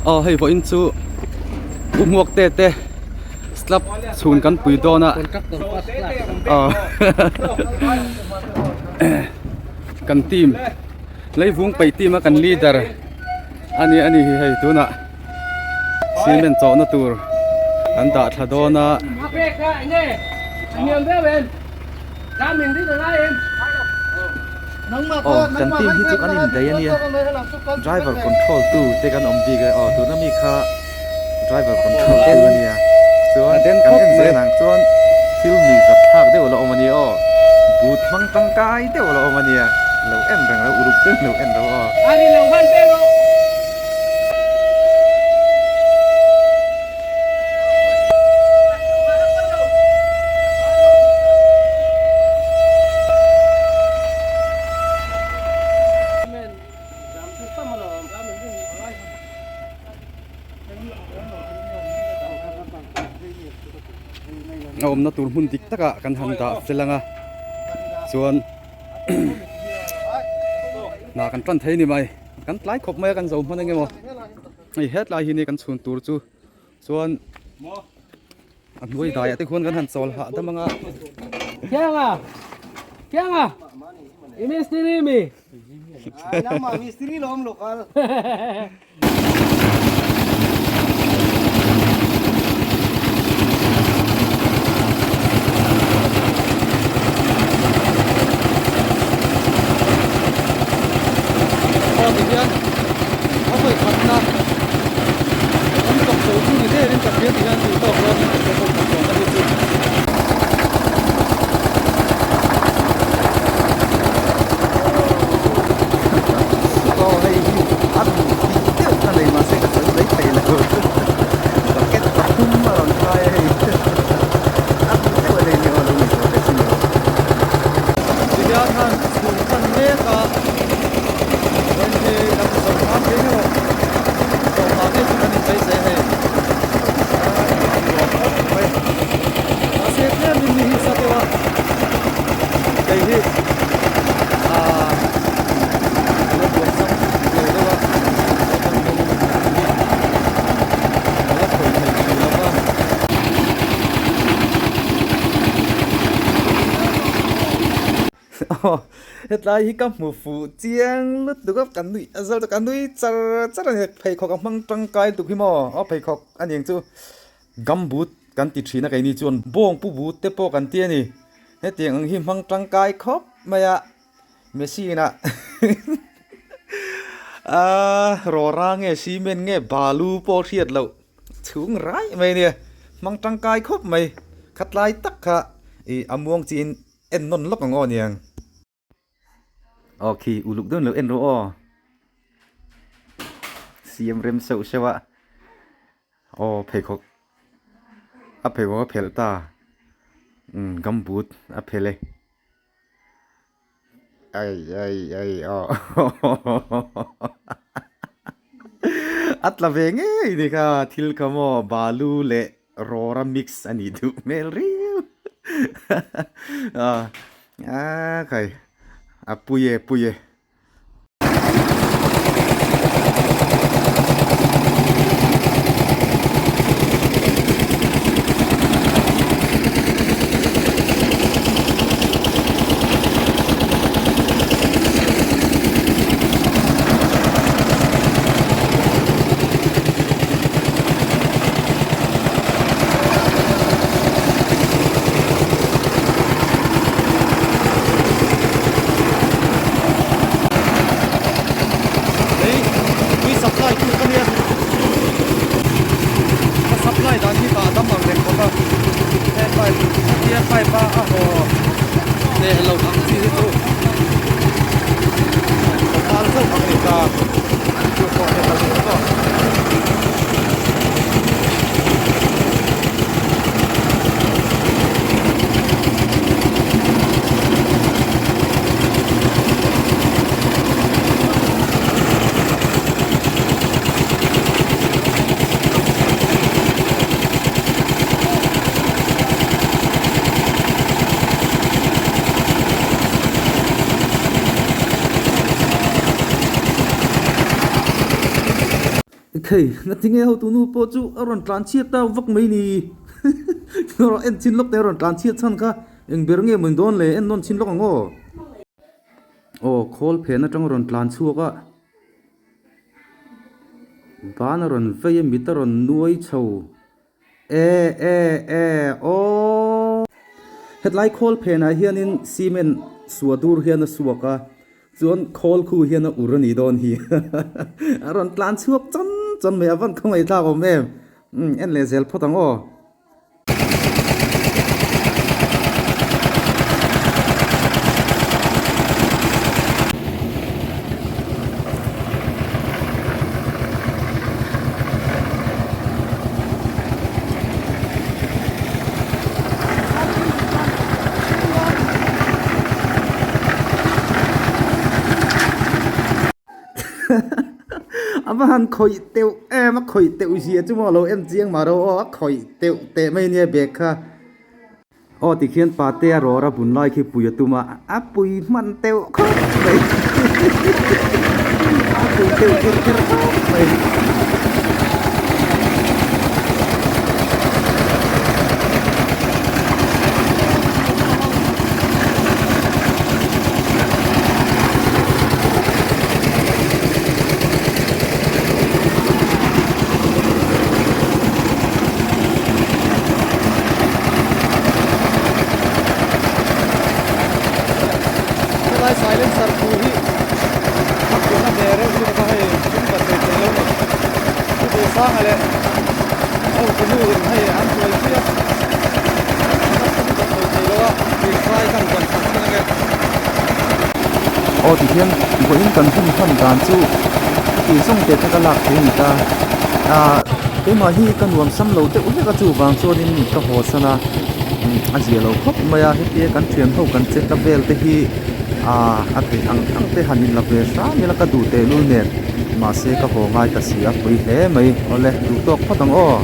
Aw hei vawiin chu u hmuak te te slab chhun kan pui dawn a aw kan team leivung peih team a kan leader ani ani hi hei tunah cement chawhna tur kan dah thla dawn a. Aw kan team hi chu kan indaih a nia driver control tu te kan awm bik e aw tuna mi kha driver control tu a nia chuan kan en zel ang chuan thil mi zat thlak deuh a la awm a nia aw boot hmang tangkai deuh a la awm a nia lo en reng lo uluk deuh lo en ro aw. A awmna tur hmun dik takah kan han dah fel ang a chuan hna kan tan thei a ni mai kan tlai khawp mai a kan zo hman eng emaw hei hetlai hi ni kan chhun tur chu. Chuan a hnuai daiah te khuan kan han chawl hah dam anga. Kianga! Kianga! I mistiri mi? Nangmah mistiri lawm local. Aw tihian a vawi khatna an tawk zo chu ni derin ka hria tihian duh tawk dawn in ka hria vawi khat zawhna hi chu. Aw hei hi a duh tih deuh ka nei mahse ka sawi mai thei lo bucket pathum a rawn khai a hei a duh deuh a nei ni aw lo ngaihtuah ve chin lo. Tihian han chhun hman mek a rawn hi kan zawrh hram thei emaw zawrh hma ngei chu kan inbeisei a hei a nuam khawp mai mahse tlem in ni hi sa deuh a kei hi ah ka la buai sam lo deuh a ka la ka la khawih thei tih lo va. Aw hetlai hi ka hmu fuh chiang lutuk a ka nuih a zal ka nui char char a ni pheikhawk a hmang tangkai lutuk hi maw aw pheikhawk a ni ang chu gumboot kan ti thin a keini chuan bawng pu but te pawh kan ti a ni hetiang ang hi hmang tangkai khawp mai a machine ah aaa rawra nge cement nge balu pawh hriat loh. Chhung rai mai ania, hmang tangkai khawp mai, khatlai tak kha ih a muang chiin en nawn lawk ang aw aniang. Aw khi uluk deuhin lo en rawh aw, siam rem seuh seuh a, aw pheikhawk a pheikhawk a phelh ta, umm gumboot a phelh e. Ai ai ai aw a tla ve ngei ni kha thil kha maw balu leh rawra mix a nih duh hmel riau a a khai a pui e pui e. Ekhei, ngatinge hotunu pawh chu a rawn tlan chhiat ta vak mai ni? En chin lawk te a rawn tlan chhiat chhan kha eng ber nge maw dawn le? En nawn chin lawk ang aw. Aw, khawl phen atang a rawn tlan chhuak a, ban a rawn vei a, mit a rawn nuai chho. E e e aw. Hetlai khawl phenah hianin cement sua dur hian a suak a, chuan khawl khu hian a ur a nih dawn hi. A rawn tlan chhuak chan chan mai, a van khawngaih thlak awm em. Umm en leh zel phawt ang aw. A va han khawih teuh em a khawih teuh zia chu maw a lo en chiang mah ro aw a khawih teuh teh mai nia bag kha. Aw tikhian pate a rawr a bun lai khi pui a tum a, a pui hman teuh khawp mai a pui teuh kher kher khawp mai. Helai silencer thu hi a pian a ve reuh lutuk a hei chung ka sawi thei lo ni. Chu duh sanga leh ho tunu in hei an tuai pui a a chung ka sawi thei lo a tui sai kan vawn chak thin ange. Aw tihian vawiin kan hun hman dan chu tih zawng te kha ka lak thei a ni ta. Ahh keimah hi ka nuam sam lo deuh hlek a chuvang chuanin ka haw san a a zia lo khawp mai a hetia kan thian ho kan che ta vel te hi ahh a theih ang ang te han inla ve hram ila ka duh tehlul nen mahse ka haw ngai ta si a pui hle mai awle duh tawk phawt ang aw.